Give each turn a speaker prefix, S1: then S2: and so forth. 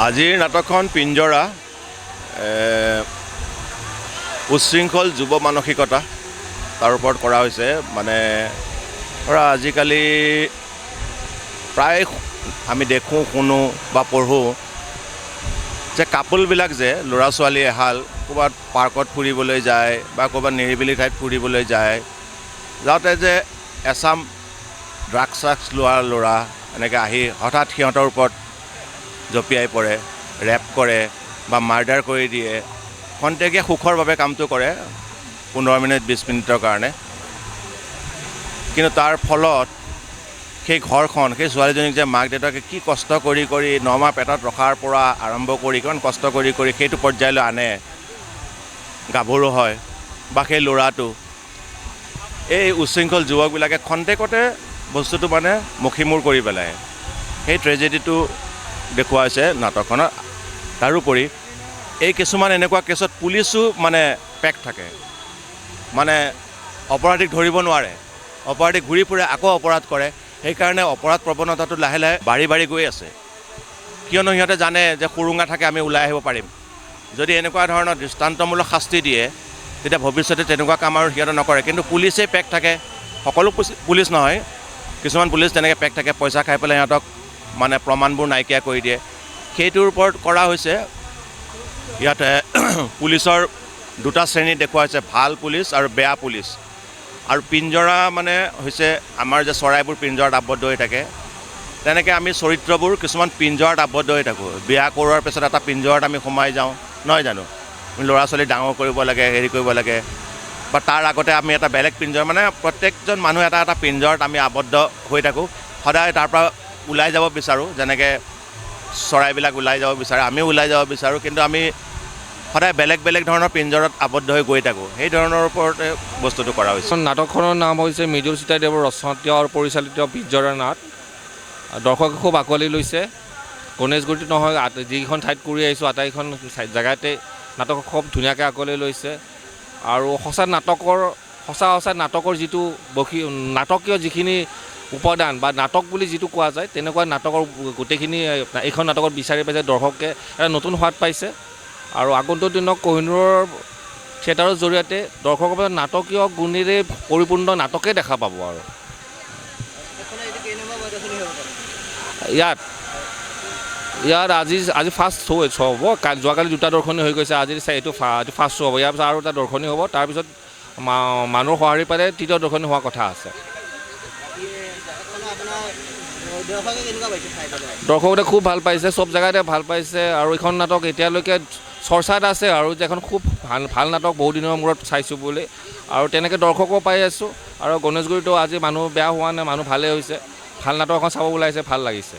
S1: আজিৰ নাটকখন পিঞ্জৰা, উচ্ছৃংখল যুৱ মানসিকতা তাৰ ওপৰত কৰা হৈছে। মানে ধৰা আজিকালি প্ৰায় আমি দেখোঁ, শুনো বা পঢ়োঁ যে কাপলবিলাক, যে ল'ৰা ছোৱালী এহাল ক'ৰবাত পাৰ্কত ফুৰিবলৈ যায় বা ক'ৰবাত নিৰিবিলি ঠাইত ফুৰিবলৈ যায়, যাওঁতে যে এচাম ড্ৰাগছ চাগছ লোৱা ল'ৰা এনেকৈ আহি হঠাৎ সিহঁতৰ ওপৰত জঁপিয়াই পৰে, ৰেপ কৰে বা মাৰ্ডাৰ কৰি দিয়ে। খন্তেকীয়া সুখৰ বাবে কামটো কৰে, 15 মিনিট 20 মিনিটৰ কাৰণে। কিন্তু তাৰ ফলত সেই ঘৰখন, সেই ছোৱালীজনীক যে মাক দেউতাকে কি কষ্ট কৰি কৰি 9 মাহ পেটত ৰখাৰ পৰা আৰম্ভ কৰি কিমান কষ্ট কৰি কৰি সেইটো পৰ্যায়লৈ আনে, গাভৰু হয় বা সেই ল'ৰাটো, এই উচ্ছৃংখল যুৱকবিলাকে খন্তেকতে বস্তুটো মানে মষিমূৰ কৰি পেলায়। সেই ট্ৰেজেডিটো দেখুওৱা হৈছে নাটকখনত। তাৰোপৰি এই কিছুমান এনেকুৱা কেছত পুলিচো মানে পেক থাকে, মানে অপৰাধীক ধৰিব নোৱাৰে, অপৰাধী ঘূৰি ফুৰে, আকৌ অপৰাধ কৰে। সেইকাৰণে অপৰাধ প্ৰৱণতাটো লাহে লাহে বাঢ়ি বাঢ়ি গৈ আছে। কিয়নো সিহঁতে জানে যে সুৰুঙা থাকে, আমি ওলাই আহিব পাৰিম। যদি এনেকুৱা ধৰণৰ দৃষ্টান্তমূলক শাস্তি দিয়ে, তেতিয়া ভৱিষ্যতে তেনেকুৱা কাম আৰু সিহঁতে নকৰে। কিন্তু পুলিচেই পেক থাকে, সকলো পুলিচ নহয়, কিছুমান পুলিচ তেনেকৈ পেক থাকে, পইচা খাই পেলাই সিহঁতক মানে প্ৰমাণবোৰ নাইকিয়া কৰি দিয়ে। সেইটোৰ ওপৰত কৰা হৈছে। ইয়াতে পুলিচৰ দুটা শ্ৰেণী দেখুওৱা হৈছে, ভাল পুলিচ আৰু বেয়া পুলিচ। আৰু পিঞ্জৰা মানে হৈছে আমাৰ যে চৰাইবোৰ পিঞ্জৰাত আবদ্ধ হৈ থাকে, তেনেকৈ আমি চৰিত্ৰবোৰ কিছুমান পিঞ্জৰাত আবদ্ধ হৈ থাকোঁ। বিয়া কৰোৱাৰ পিছত এটা পিঞ্জৰাত আমি সোমাই যাওঁ, নহয় জানো? ল'ৰা ছোৱালী ডাঙৰ কৰিব লাগে, হেৰি কৰিব লাগে, বা তাৰ আগতে আমি এটা বেলেগ পিঞ্জৰা, মানে প্ৰত্যেকজন মানুহ এটা এটা পিঞ্জৰাত আমি আবদ্ধ হৈ থাকোঁ। সদায় তাৰ পৰা ওলাই যাব বিচাৰোঁ, যেনেকৈ চৰাইবিলাক ওলাই যাব বিচাৰে, আমিও ওলাই যাব বিচাৰোঁ, কিন্তু আমি সদায় বেলেগ বেলেগ ধৰণৰ পিঞ্জৰাত আবদ্ধ হৈ গৈ থাকোঁ। সেই ধৰণৰ ওপৰতে বস্তুটো কৰা হৈছে।
S2: নাটকখনৰ নাম হৈছে মৃদুল চুতীয়াদেৱৰ ৰচনাত আৰু পৰিচালিত পিঞ্জৰা নাট। দৰ্শকে খুব আঁকোৱালি লৈছে। গণেশগুৰিত নহয়, যিকেইখন ঠাইত কৰি আহিছোঁ আটাইকেইখন জেগাতে নাটক খুব ধুনীয়াকৈ আঁকোৱালি লৈছে। আৰু সঁচা সঁচা নাটকৰ যিটো নাটকীয় যিখিনি উপাদান বা নাটক বুলি যিটো কোৱা যায়, তেনেকুৱা নাটকৰ গোটেইখিনি এইখন নাটকত বিচাৰি পাইছে। দৰ্শকে এটা নতুন সোৱাদ পাইছে। আৰু আগন্তুক দিনত কহিনুৰৰ থিয়েটাৰৰ জৰিয়তে দৰ্শকৰ মাজত নাটকীয় গুণেৰে পৰিপূৰ্ণ নাটকেই দেখা পাব। আৰু ইয়াত ইয়াত আজি আজি ফাৰ্ষ্ট শ্ব' হ'ব। যোৱাকালি দুটা দৰ্শনী হৈ গৈছে, আজি এইটো ফাৰ্ষ্ট শ্ব' হ'ব। ইয়াৰ পিছত আৰু এটা দৰ্শনী হ'ব, তাৰপিছত মানুহৰ সঁহাৰি পালে তৃতীয় দৰ্শনী হোৱাৰ কথা আছে। দৰ্শকতে খুব ভাল পাইছে, চব জেগাতে ভাল পাইছে। আৰু এইখন নাটক এতিয়ালৈকে চৰ্চাত আছে, আৰু যে এখন খুব ভাল ভাল নাটক বহুত দিনৰ মূৰত চাইছোঁ বুলি, আৰু তেনেকৈ দৰ্শকো পাই আছোঁ। আৰু গণেশগুৰিতো আজি মানুহ বেয়া হোৱা নাই, মানুহ ভালেই হৈছে, ভাল নাটক এখন চাব ওলাইছে, ভাল লাগিছে।